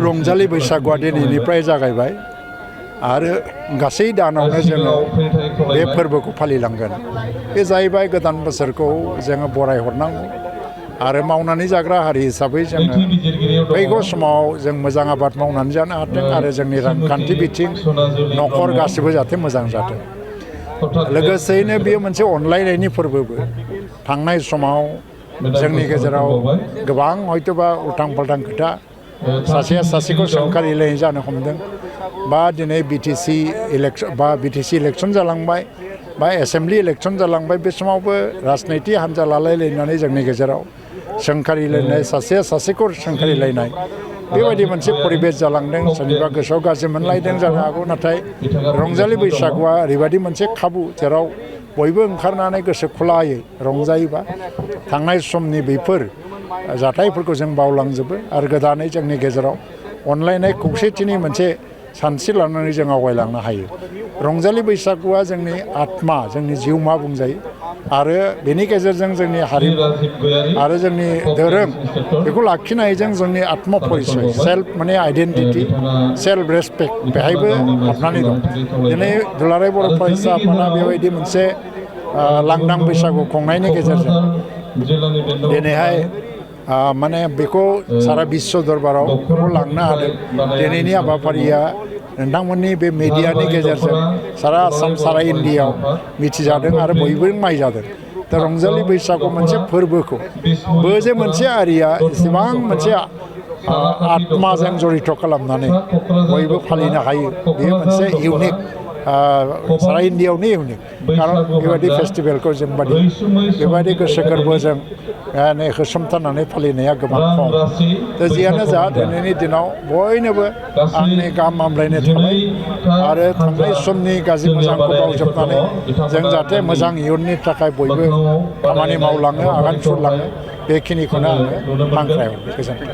रंजालि बैसागुआ दिनैनिफ्राय जागायबाय आरो गासै दानावनो जोङो बे फोरबोखौ फालिलांगोन। बे जाहैबाय गोदान बोसोरखौ जोङो बरायहरनांगौ आरो मावनानै जाग्रा हारि हिसाबै जोङो फैगौ समाव जों मोजां आबाद मावनानै जानो हाथों आरो जोंनि रांखान्थि बिथिं न'खर गासिबो जाहाथे मोजां जाथों। लोगोसेयैनो बेयो मोनसे अनलायनायनि फोरबोबो। थांनाय समाव जोंनि गेजेराव गोबां हयतोबा उल्थां फाल्थां खोथा सासेया सासेखौ सोंखारिलायनाय जानो हमदों बा दिनै बिटिसि इलेक्सन जालांबाय बा एसेम्बलि इलेक्सन जालांबाय। बे समावबो राजनैतिक हान्जा लालायलायनानै जोंनि गेजेराव सोंखारिलायनाय सासेया सासेखौ सोंखारिलायनाय बेबायदि मोनसे परिबेस जालांदों। सोरनिबा गोसोआव गाज्रि मोनलायदों जानो हागौ। नाथाय रंजालि बैसागुआ ओरैबायदि मोनसे खाबु जेराव बयबो ओंखारनानै गोसो खुलायै रंजायोबा थांनाय समनि बेफोर जाथायफोरखौ जों बावलांजोबो आरो गोदानै जोंनि गेजेराव अनलायनाय खौसेथिनि मोनसे सानस्रि लानानै जों आवगायलांनो हायो। रंजालि बैसागुआ जोंनि आत्मा जोंनि जिउमा बुंजायो आरो बेनि गेजेरजों जोंनि हारिमु आरो जोंनि धोरोम बेखौ लाखिनायजों जोंनि आत्म परिचय सेल्फ माने आइडेन्टिटि सेल्फ रेसपेक्ट बेहायबो हाबनानै दं। दिनै दुलाराय बर' फरायसा आफादा बेबायदि मोनसे लांदां बैसागु खुंनायनि गेजेरजों दिनैहाय माने बेखौ सारा बिश्व दरबाराव बेखौ लांनो हादों। दिनैनि हाबाफारिया नोंथांमोननि बे मिडियानि गेजेरजों सारा आसाम सारा इन्डियायाव मिथिजादों आरो बयबो नायजादों। दा रंजालि बैसागु मोनसे फोरबोखौ जे मोनसे हारिया एसेबां मोनसे आत्माजों जड़ित खालामनानै बयबो फालिनो हायो बेयो मोनसे इउनिक सारा इन्डियायावनो इउनिक। खारन बेबायदि फेस्टिभेलखौ जों बेबायदि गोसो गोरबोजों होसोमथारनानै फालिनाया गोबां खम। दा जियानो जा दिनैनि दिनाव बयनोबो आंनि गाहाम हामलायनाय थाबाय आरो थांनाय समनि गाज्रि मोजांखौ बावजोबनानै जों जाहाथे मोजां इयुननि थाखाय बयबो खामानि मावलाङो आगान सुरलाङो बेखिनिखौनो आङो हांख्रायहरो। गोजोन्थों।